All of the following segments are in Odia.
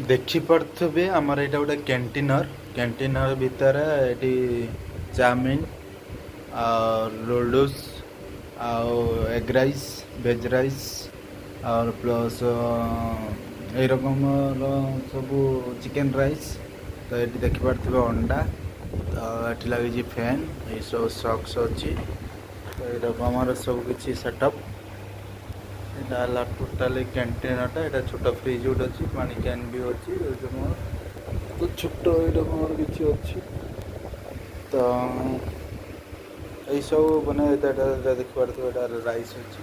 ଦେଖିପାରୁଥିବେ, ଆମର ଏଇଟା ଗୋଟେ କ୍ୟାଣ୍ଟିନର। କ୍ୟାଣ୍ଟିନର ଭିତରେ ଏଠି ଚାଉମିନ ଆଉ ନୁଡଲ୍ସ ଆଉ ଏଗ୍ ରାଇସ୍, ଭେଜ୍ ରାଇସ୍ ଆଉ ପ୍ଲସ୍ ଏଇ ରକମର ସବୁ ଚିକେନ୍ ରାଇସ୍। ତ ଏଠି ଦେଖିପାରୁଥିବେ ଅଣ୍ଡା। ତ ଏଠି ଲାଗିଛି ଫ୍ୟାନ୍, ଏଇସବୁ ସକ୍ସ ଅଛି। ତ ଏଇ ରକମର ସବୁ କିଛି ସେଟଅପ୍। ଏଇଟା ହେଲା ଟୋଟାଲି କ୍ୟାଣ୍ଟିନଟା। ଏଇଟା ଛୋଟ ଫ୍ରିଜ୍ ଗୋଟେ ଅଛି, ପାଣି can ବି ଅଛି। ଏଇ ରକମର ତ ଛୋଟ ଏଇ ରକମର କିଛି ଅଛି। ତ ଏଇସବୁ ମାନେ ଏଇଟା ଏଇଟା ଦେଖିପାରୁଥିବେ, ଏଇଟା ରାଇସ୍ ଅଛି,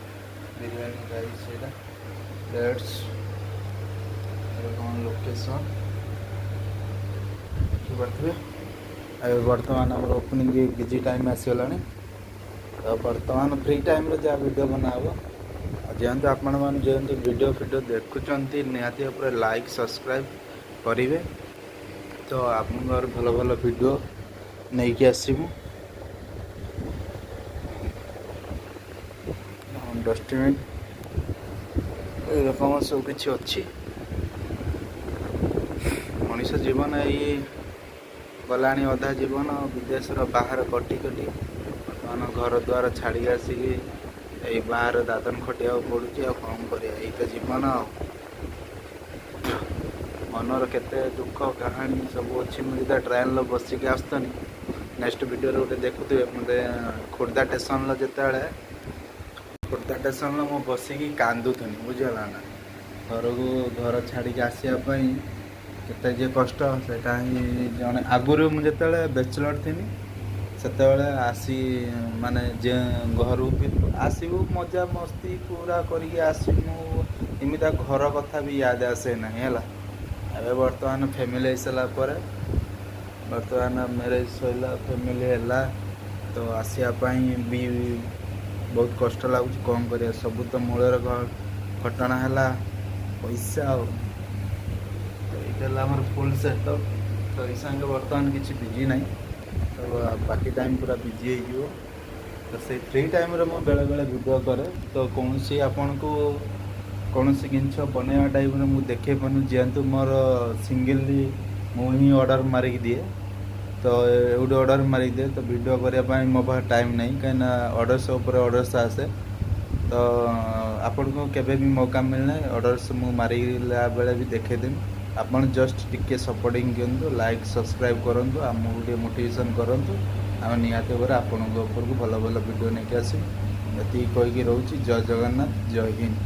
ବିରିୟାନୀ ରାଇସ୍। ଏଇଟା ପ୍ଲେଟ୍ସ, ଏରକମ ଲୋକେସନ୍ ଦେଖିପାରୁଥିବେ। ଏବେ ବର୍ତ୍ତମାନ ଆମର ଓପନିଂ ବିଜି ଟାଇମ୍ ଆସିଗଲାଣି। ତ ବର୍ତ୍ତମାନ ଫ୍ରି ଟାଇମ୍ରେ ଯାହା ଭିଡ଼ିଓ ବନା ହେବ। ଆଉ ଯେହେତୁ ଆପଣମାନେ ଯେହେତୁ ଭିଡ଼ିଓ ଫିଡ଼ିଓ ଦେଖୁଛନ୍ତି, ନିହାତି ଉପରେ ଲାଇକ୍, ସବସ୍କ୍ରାଇବ୍ କରିବେ। ତ ଆପଣଙ୍କର ଭଲ ଭଲ ଭିଡ଼ିଓ ନେଇକି ଆସିବୁ। ଡଷ୍ଟବିନ୍, ଏରକମ ସବୁ କିଛି ଅଛି। ମଣିଷ ଜୀବନ ଏଇ ଗଲାଣି, ଅଧା ଜୀବନ ବିଦେଶର ବାହାର କଟି କଟି ବର୍ତ୍ତମାନ ଘର ଦ୍ୱାର ଛାଡ଼ିକି ଆସିକି ଏଇ ବାହାରେ ଦାଦନ ଖଟିବାକୁ ପଡ଼ୁଛି। ଆଉ କ'ଣ କରିବା, ଏଇ ତ ଜୀବନ। ଆଉ ମନର କେତେ ଦୁଃଖ କାହାଣୀ ସବୁ ଅଛି। ମୁଁ ଯେତେବେଳେ ଟ୍ରେନ୍ରେ ବସିକି ଆସୁଥିଲି, ନେକ୍ସଟ ଭିଡ଼ିଓରେ ଗୋଟେ ଦେଖୁଥିବେ ମୋତେ, ଖୋର୍ଦ୍ଧା ଷ୍ଟେସନର, ଯେତେବେଳେ ଖୋର୍ଦ୍ଧା ଷ୍ଟେସନରେ ମୁଁ ବସିକି କାନ୍ଦୁଥିଲି, ବୁଝିଗଲା ନା? ଘରକୁ, ଘର ଛାଡ଼ିକି ଆସିବା ପାଇଁ କେତେ ଯେ କଷ୍ଟ, ସେଇଟା ହିଁ ଜଣେ। ଆଗରୁ ମୁଁ ଯେତେବେଳେ ବ୍ୟାଚଲର୍ ଥିଲି, ସେତେବେଳେ ଆସି ମାନେ ଯେ ଘରୁ ବି ଆସିବୁ, ମଜା ମସ୍ତି ପୁରା କରିକି ଆସିବୁ, ଏମିତି ଘର କଥା ବି ୟାଦ ଆସେ ନାହିଁ, ହେଲା। ଏବେ ବର୍ତ୍ତମାନ ଫ୍ୟାମିଲି ହେଇସାରିଲା ପରେ, ବର୍ତ୍ତମାନ ମ୍ୟାରେଜ୍ ସରିଲା, ଫ୍ୟାମିଲି ହେଲା, ତ ଆସିବା ପାଇଁ ବି ବହୁତ କଷ୍ଟ ଲାଗୁଛି। କ'ଣ କରିବା, ସବୁ ତ ମୂଳରେ ଘଟଣା ହେଲା ପଇସା। ଆଉ ତ ଏଇଟା ହେଲା ଆମର ଫୁଲ୍ ସେଟଅପ୍। ତ ଏଇ ସାଙ୍ଗେ ବର୍ତ୍ତମାନ କିଛି ବିଜି ନାହିଁ, ତ ବାକି ଟାଇମ୍ ପୁରା ବିଜି ହେଇଯିବ। ତ ସେଇ ଫ୍ରି ଟାଇମ୍ରେ ମୁଁ ବେଳେବେଳେ ଭିଡ଼ିଓ କରେ। ତ କୌଣସି ଆପଣଙ୍କୁ କୌଣସି ଜିନିଷ ବନେଇବା ଟାଇମ୍ରେ ମୁଁ ଦେଖେଇ ପାରୁନି, ଯେହେତୁ ମୋର ସିଙ୍ଗିଲି ମୁଁ ହିଁ ଅର୍ଡ଼ର ମାରିକି ଦିଏ। ତ ଏଇଠୁ ଅର୍ଡ଼ର ମାରିକି ଦିଏ, ତ ଭିଡ଼ିଓ କରିବା ପାଇଁ ମୋ ପାଖରେ ଟାଇମ୍ ନାହିଁ, କାହିଁକିନା ଅର୍ଡ଼ର୍ସ ଉପରେ ଅର୍ଡ଼ର୍ସ ଆସେ। ତ ଆପଣଙ୍କୁ କେବେ ବି ମୌକା ମିଳିଲେ ଅର୍ଡ଼ର୍ସ ମୁଁ ମାରିଲା ବେଳେ ବି ଦେଖେଇଦେବି। ଆପଣ ଜଷ୍ଟ ଟିକେ ସପୋର୍ଟିଂ ଦିଅନ୍ତୁ, ଲାଇକ୍, ସବସ୍କ୍ରାଇବ୍ କରନ୍ତୁ, ଆମକୁ ଟିକେ ମୋଟିଭେସନ୍ କରନ୍ତୁ। ଆମେ ନିହାତି ଭାବରେ ଆପଣଙ୍କ ଉପରକୁ ଭଲ ଭଲ ଭିଡ଼ିଓ ନେଇକି ଆସିବୁ। ଏତିକି କହିକି ରହୁଛି। ଜୟ ଜଗନ୍ନାଥ, ଜୟ ହିନ୍ଦ।